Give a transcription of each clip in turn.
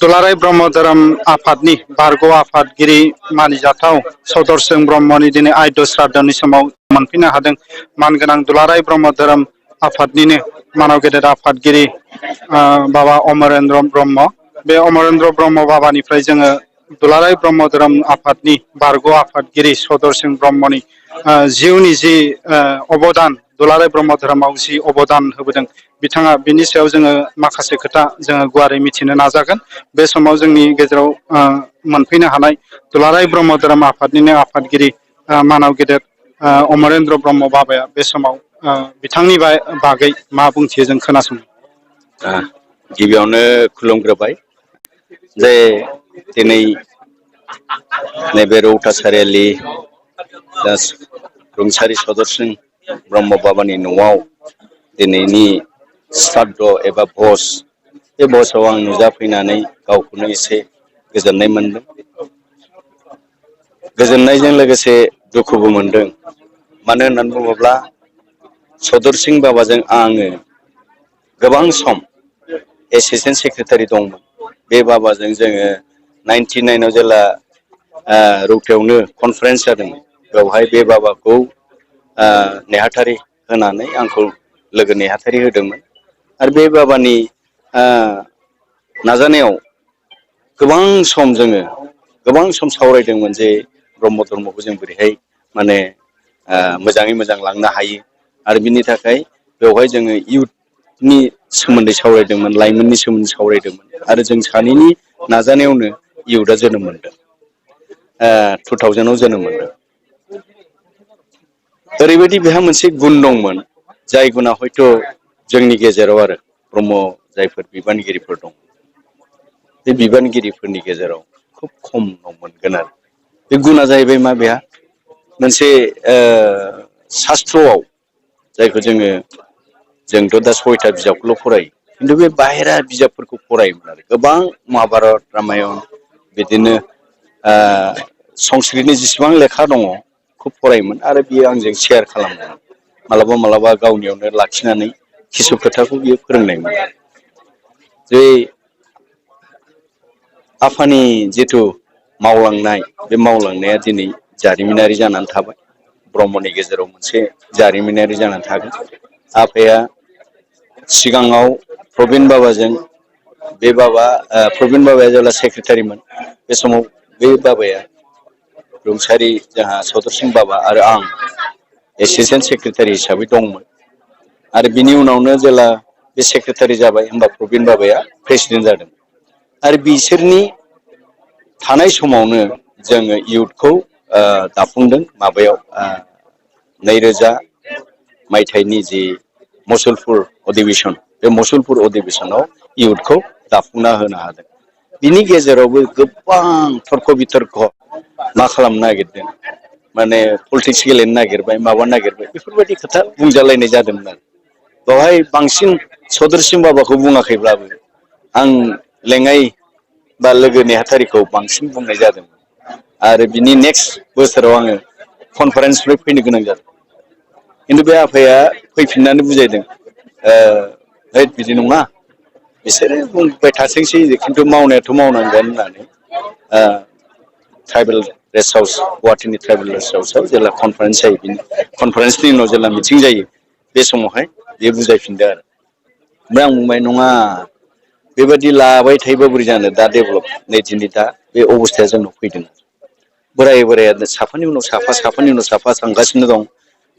दुलाराय ब्रह्म धोरोम आफादनि बारग' आफादगिरि मानिजाथाव सदरसिं ब्रह्मनि दिनै आयद श्राद्धनि समाव मोनफैनो हादों। मानगोनां दुलाराय ब्रह्म धोरोम आफादनिनो मानाव गेदेर आफादगिरि बाबा अमरेन्द्र ब्रह्म। बे अमरेन्द्र ब्रह्म बाबानिफ्राय जोङो दुलाराय ब्रह्म धोरोम आफादनि बारग' आफादगिरि सदरसिं ब्रह्मनि जिउनि जि अबदान दुलाराय ब्रह्म धोरोमाव जि अबदान होबोदों बिथाङा बिनि सायाव जोङो माखासे खोथा जोङो गुवारै मिथिनो नाजागोन। बे समाव जोंनि गेजेराव मोनफैनो हानाय दुलाराय ब्रह्म धोरोम आफादनिनो आफादगिरि मानाव गेदेर अमरेन्द्र ब्रह्म बाबाया बे समाव बिथांनि बागै मा बुंथियो जों खोनासङो। गिबियावनो खुलुमग्रोबाय जे दिनै नैबे रौता सारिआलि रुंसारि सदरसिं ब्रह्म बाबानि न'आव दिनैनि श्राद्ध एबा भज बे भजआव आं नुजाफैनानै गावखौनो एसे गोजोननाय मोनदों। गोजोननायजों लोगोसे दुखुबो मोनदों। मानो होननानै बुङोब्ला सदरसिं बाबाजों आङो गोबां सम एसिस्टेन्ट सेक्रेटारि दंमोन। बे बाबाजों जोङो 99आव जेला रौतायावनो कनफारेन्स जादोंमोन बेवहाय बे बाबाखौ नेहाथारि होनानै आंखौ लोगो नेहाथारि होदोंमोन। आरो बे बाबानि नाजानायाव गोबां सम सावरायदोंमोन जे ब्रह्म धर्मखौ जों बोरैहाय माने मोजाङै मोजां लांनो हायो। आरो बिनि थाखाय बेवहाय जोङो इयुथनि सोमोन्दै सावरायदोंमोन, लाइमोननि सोमोन्दै सावरायदोंमोन। आरो जों सानैनि नाजानायावनो इयुथआ जोनोम मोनदों। 2000आव जोनोम मोनदों। ओरैबायदि बेहा मोनसे गुन दंमोन जाय गुना हयथ' जोंनि गेजेराव आरो ब्रह्म जायफोर बिबानगिरिफोर दं बे बिबानगिरिफोरनि गेजेराव खुब खम मोनगोन आरो बे गुना जाहैबाय मा बेहा मोनसे सास्त्रआव जायखौ जोंथ' दा 6था बिजाबखौल' फरायो। खिन्थु बे बाहेरा बिजाबफोरखौ फरायोमोन आरो गोबां महाभारत रामायण बिदिनो संस्कृतनि जेसेबां लेखा दङ खुब फरायोमोन। आरो बियो आंजों शेयार खालामोमोन। मालाबा गावनियावनो लाखिनानै किसु खोथाखौ बियो फोरोंनायमोन। जे आफानि जिथु मावलांनाय बे मावलांनाया दिनै जारिमिनारि जानानै थाबाय। ब्रह्मनि गेजेराव मोनसे जारिमिनारि जानानै थागोन। आफाया सिगाङाव प्रबिन बाबाजों बे प्रबिन बाबाया जेब्ला सेक्रेटारिमोन बे समाव बे बाबाया रुंसारि जोंहा सदरसिं बाबा आरो आं एसिस्टेन्ट सेक्रेटारि हिसाबै दंमोन। आरो बिनि उनावनो जेला बे सेक्रेटारि जाबाय होमबा प्रबिन बाबाया प्रेसिडेन्ट जादों। आरो बिसोरनि थानाय समावनो जोङो इयुथखौ दाफुंदों। माबायाव 2000 मायथाइनि जि मुसलपुर अधिबेसन बे मुसलपुर अधिबेसनाव इयुथखौ दाफुंना होनो हादों। बिनि गेजेरावबो गोबां थरख' बिथरख' मा खालामनो नागिरदों माने पलिटिक्स गेलेनो नागिरबाय माबा नागिरबाय बेफोरबायदि खोथा बुंजालायनाय जादोंमोन आरो बेवहाय बांसिन सदरसिं बाबाखौ बुङाखैब्लाबो आं लेङाइ बा लोगो नेहाथारिखौ बांसिन बुंनाय जादों। आरो बिनि नेक्स्ट बोसोराव आङो कनफारेन्सनिफ्राय फैनो गोनां जादों। खिन्थु बे आफाया फैफिननानै बुजायदों बिदि नङा बिसोरो बुंबाय थाथोंसै खिन्थु मावनायाथ' मावनांगोन होननानै ट्राइबेल रेस्ट हाउस गुवाहाटीनि ट्राइबेल रेस्ट हाउसआव जेला कनफारेन्स जायो बिनि कनफारेन्सनि उनाव जेला मिटिं जायो बे समावहाय बेयो बुजायफिनदों आरो ओमफ्राय आं बुंबाय नङा बेबायदि लाबाय थायोबा बोरै जानो दा डेभेलप नै दिनै दा बे अबस्थाया जोंनाव फैदों। बोराया साफानि उनाव साफा थांगासिनो दं।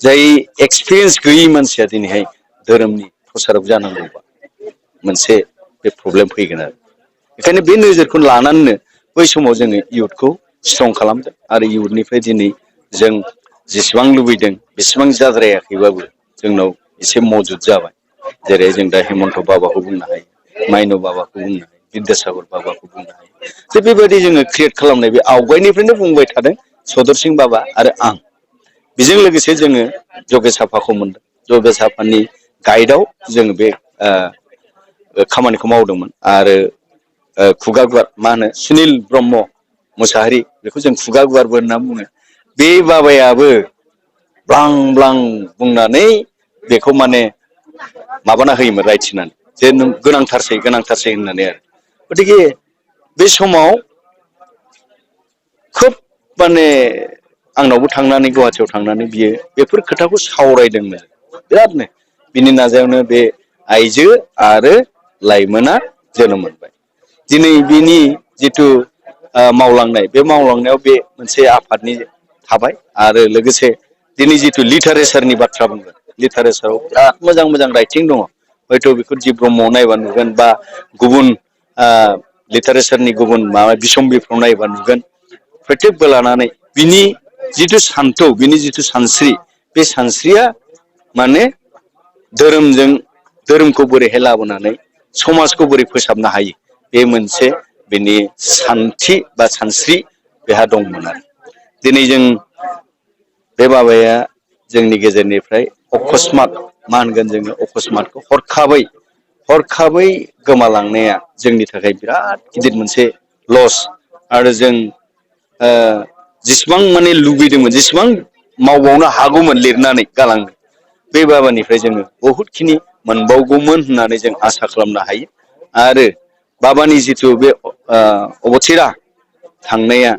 जाय एक्सपिरियेन्स गैयि मानसिया दिनैहाय धोरोमनि प्रसारक जानांगौबा मोनसे बे प्रब्लेम फैगोन आरो बेखायनो बे नोजोरखौ लानानैनो बै समाव जोङो इयुथखौ स्ट्रं खालामदों। आरो इयुथनिफ्राय दिनै जों जेसेबां लुबैदों बेसेबां जाद्रायाखैबाबो जोंनाव एसे मजुद जाबाय। जेरै जों दा हेमन्त बाबाखौ बुंनो हायो, माइनाव बाबाखौ बुंनो हायो, बिद्यासागर बाबाखौ बुंनो हायो। थिग बेबायदि जोङो क्रियेट खालामनाय बे आवगायनिफ्रायनो बुंबाय थादों सदरसिं बाबा आरो आं। बेजों लोगोसे जोङो जगेश आफाखौ मोनदों। जगेश आफानि गाइडआव जोङो बे खामानिखौ मावदोंमोन। आरो खुगा गुवार मा होनो सुनिल ब्रह्म मुसाहारि बेखौ जों खुगा गुवारबो होनना बुङो। बे बाबायाबो ब्लां ब्लां बुंनानै बेखौ माने माबाना होयोमोन रायथिनानै जे नों गोनांथारसै होननानै आरो गथिखे बे समाव खोब माने आंनावबो थांनानै गुवाहाटियाव थांनानै बियो बेफोर खोथाखौ सावरायदोंमोन बिरादनो। बिनि नाजायावनो बे आइजो आरो लाइमोना जोनोम मोनबाय। दिनै बिनि जिथु मावलांनाय बे मावलांनायाव बे मोनसे आफादनि थाबाय आरो लोगोसे दिनै जिथु लिटारेसारनि बाथ्रा बुंगोन लिटारेसाराव बिराद मोजां मोजां राइटिं दङ। हयथ' बेखौ जि ब्रह्मआव नायबा नुगोन बा गुबुन लिटारेसारनि गुबुन माबा बिसम्बिफ्राव नायबा नुगोन प्रतेकबो लानानै बिनि जिथु सान्थौ बिनि जिथु सानस्रि बे सानस्रिया माने धोरोमखौ बोरैहाय लाबोनानै समाजखौ बोरै फोसाबनो हायो बे मोनसे बिनि सान्थि बा सानस्रि बेहा दंमोन आरो। दिनै जों बे बाबाया जोंनि गेजेरनिफ्राय अकस्मात मा होनगोन जोङो अकस्मातखौ हरखाबै गोमालांनाया जोंनि थाखाय बिराद गिदिर मोनसे लस। आरो जों जेसेबां माने लुबैदोंमोन जेसेबां मावबावनो हागौमोन लिरनानै गालांनो बे बाबानिफ्राय जोङो बहुदखिनि मोनबावगौमोन होननानै जों आसा खालामनो हायो। आरो बाबानि जिथु बे अबथिरा थांनाया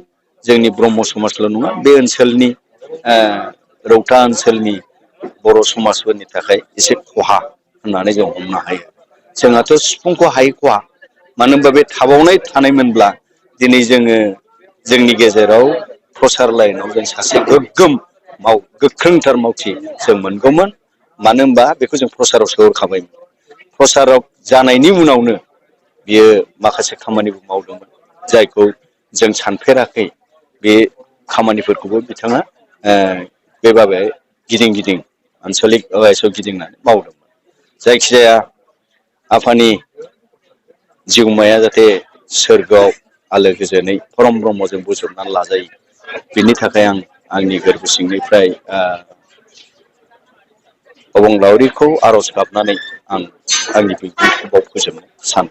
जोंनि ब्रह्म समाजल' नङा बे ओनसोलनि रौता ओनसोलनि बर' समाजफोरनि थाखाय एसे खहा होननानै जों हमनो हायो। जोंहाथ' सिफुंखौ हायै खहा मानो होनबा बे थानायमोनब्ला दिनै जोङो जोंनि गेजेराव प्रसार लाइनाव जों सासे गोख्रोंथार मावथि जों मोनगौमोन। मानो होनबा बेखौ जों प्रसाराव सोहरखाबायमोन। प्रसाराव जानायनि उनावनो बियो माखासे खामानिबो मावदोंमोन जायखौ जों सानफेराखै। बे खामानिफोरखौबो बिथाङा बे बाबाया गिदिं आनसलिक अवाइसआव गिदिंनानै मावदोंमोन। जायखिजाया आफानि जिउमाया जाहाथे सोरगोआव आलो गोजोनै परम ब्रह्मजों बोजबनानै लाजायो बिनि थाखाय आं आंनि गोरबो सिंनिफ्राय अबंलावरिखौ आर'ज गाबनानै आं आंनि बिबुंथिखौ फोजोबनो सानो।